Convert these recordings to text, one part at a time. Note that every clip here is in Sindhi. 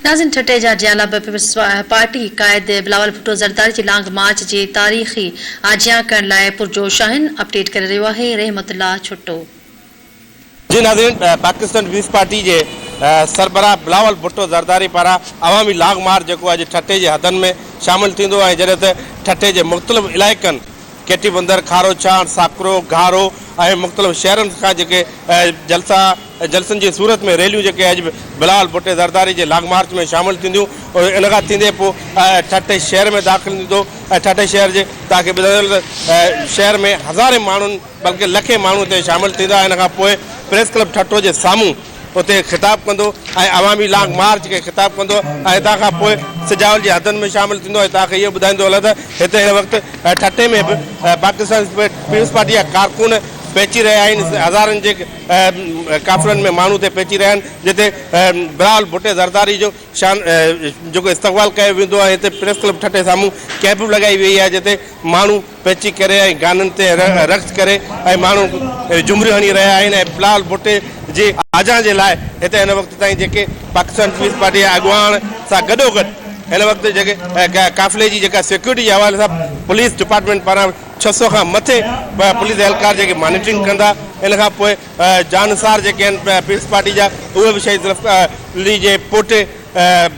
ناظرين ٺٽي جا جيالا به پيپلز پارٽي قائد بلاول ڀٽو زرداري جي لانگ مارچ جي تاريخي آجيان ڪرڻ لاء پرجوش آهن، اپڊيٽ ڪري رهيو آهي رحمت الله ڇٽو. جي ناظرين پاڪستان پيپلز پارٽي جي سربراهه بلاول ڀٽو زرداري پاران عوامي لانگ مارچ جيڪو اڄ ٺٽي جي حدن ۾ شامل ٿيندو ۽ جڏهن ته ٺٽي جي مختلف علائقن ڪيٽي بندر، کاروڇاڻ، ساڪرو، گهارو ۽ مختلف شهرن کان جيڪي جلسا جلسن جي صورت ۾ ريليون جيڪي اڄ بلاول ڀٽي زرداري جي لانگ مارچ ۾ شامل ٿينديون ان کان ٿيندي پوء ٺٽي شهر ۾ داخل ٿيندو ۽ ٺٽي شهر جي توهان کي ٻڌايو ته شهر ۾ هزارين ماڻهن بلڪه لکين ماڻهو اتي شامل ٿيندا ان کان پوء پريس ڪلب ٺٽو جي سامهون اتي خطاب ڪندو ۽ عوامي لانگ مارچ کي خطاب ڪندو ۽ اتان کان پوء سجاول جي حدن ۾ شامل ٿيندو ۽ توهان کي اهو ٻڌائيندو هلان ته هتي هن وقت ٺٽي ۾ به پاڪستان پيپلز پارٽي جا ڪارڪن پهچي رهيا آهن هزارن جي قافلن ۾ ماڻهو اتي پهچي رهيا آهن جتي بلاول ڀٽي زرداري جو شان جيڪو استقبال ڪيو ويندو آهي هتي پريس ڪلب ٺٽي سامهون ڪئمپ به لڳائي وئي آهي جتي ماڻهو پهچي ڪري ۽ گانن تي رقص ڪري ۽ ماڻهو جهمريون هڻي رهيا آهن ۽ بلاول ڀٽي جي آجيان جي لاء هتي هن وقت تائين جيڪي پاڪستان پيپلز پارٽي جا اڳواڻ سان گڏوگڏ هن وقت جيڪي قافلي جي جيڪا سيڪيورٽي جي حوالي سان پوليس ڊپارٽمينٽ پاران 600 کان مٿي پوليس اهلڪار جيڪي مانيٽرنگ ڪندا ان کان پوء جانثار جيڪي آهن پيپلز پارٽي جا اهي به شهيد ذوالفقار علي جي پوٽي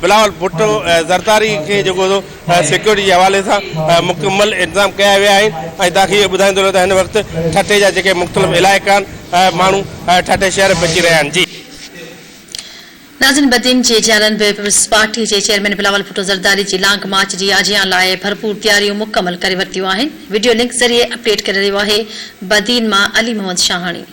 بلاول ڀٽو زرداري کي جيڪو سو سيڪيورٽي جي حوالي سان مڪمل انتظام ڪيا ويا آهن ۽ توهان کي اهو ٻڌائيندو رهيو ته هن وقت ٺٽي جا جيڪي مختلف علائقا آهن ماڻهو ٺٽي شهر پهچي رهيا آهن جي. ناظرين بدين جي جيالن به پيپلز پارٽي جي چيئرمين بلاول ڀٽو زرداري جي لانگ مارچ جي آجيان لاء ڀرپور تياريون مڪمل ڪري ورتيون آهن وڊيو لنڪ ذريعي اپڊيٽ ڪري رهيو آهي بدين مان علي محمد شاهاڻي.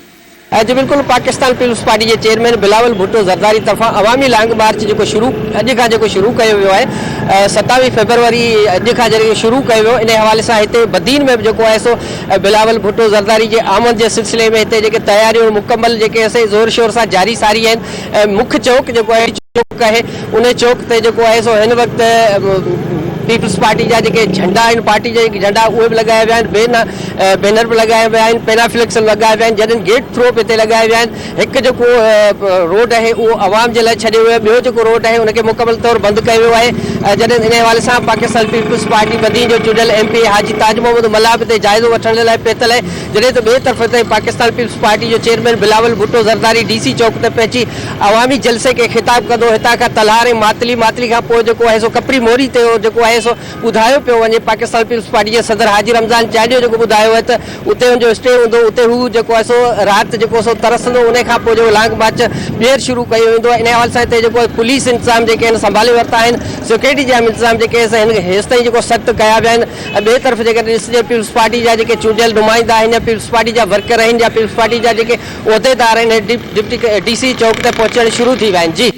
جي بلڪل پاڪستان پيپلز پارٽي جي چيئرمين بلاول ڀٽو زرداري طرفان عوامي لانگ مارچ جيڪو شروع اڄ کان جيڪو شروع ڪيو ويو آهي ستاويهه فيبروري اڄ کان جڏهن شروع ڪيو ويو انهي حوالي سان هتي بدين ۾ به جيڪو آهي سو بلاول ڀٽو زرداري جي آمد جي سلسلي ۾ هتي جيڪي تياريون مڪمل جيڪي سي زور شور سان جاري ساري آهن ۽ مک چوڪ جيڪو آهي چوڪ آهي انهي چوڪ تي جيڪو آهي سو هن وقت پيپلز پارٽي جا جيڪي جهنڊا آهن پارٽي جا جيڪي جهنڊا اهي به لڳايا ويا آهن بين بينر به لڳايا ويا آهن پينافليڪس لڳايا ويا آهن جڏهن گيٽ ٿرو به هتي لڳايا ويا آهن هڪ جيڪو روڊ آهي اهو عوام جي لاء ڇڏيو ويو آهي ٻيو جيڪو روڊ آهي ان کي مڪمل طور بند ڪيو ويو آهي جڏهن انهي حوالي سان پاڪستان پيپلز پارٽي بدين جو چونڊيل M P A Haji Taj Muhammad Mallah به هتي جائزو وٺڻ جي لاء پهتل آهي جڏهن ته ٻئي طرف هتي پاڪستان پيپلز پارٽي جو chairman Bilawal Bhutto Zardari D C چوڪ تي پهچي عوامي جلسي کي خطاب ڪندو هتان کان تلهار ۽ ماتلي ماتلي کان پوء جيڪو آهي سو ڪپري موري تي جيڪو آهي سو ٻڌايو پيو وڃي پاڪستان پيپلز پارٽي جي صدر حاجي رمضان چانڊيو جيڪو ٻڌايو آهي ته اتي هن جو اسٽي هوندو اتي هو جيڪو آهي سو رات جيڪو سو ترسندو انهي کان پوء جيڪو لانگ مارچ ٻيهر شروع ڪيو ويندو انهي حوالي سان هتي جيڪو پوليس انتظام جيڪي آهن سنڀالي ورتا آهن سيڪيورٽي جا انتظام جيڪي آهن هيستائين جيڪو سخت ڪيا ويا آهن ۽ ٻئي طرف جيڪڏهن ڏسجي پيپلز پارٽي جا جيڪي چونڊيل نمائندا آهن يا پيپلز پارٽي جا ورڪر آهن يا پيپلز پارٽي جا جيڪي عهديدار آهن ڊپٽي ڊي سي چوڪ تي پهچڻ شروع ٿي ويا آهن جي.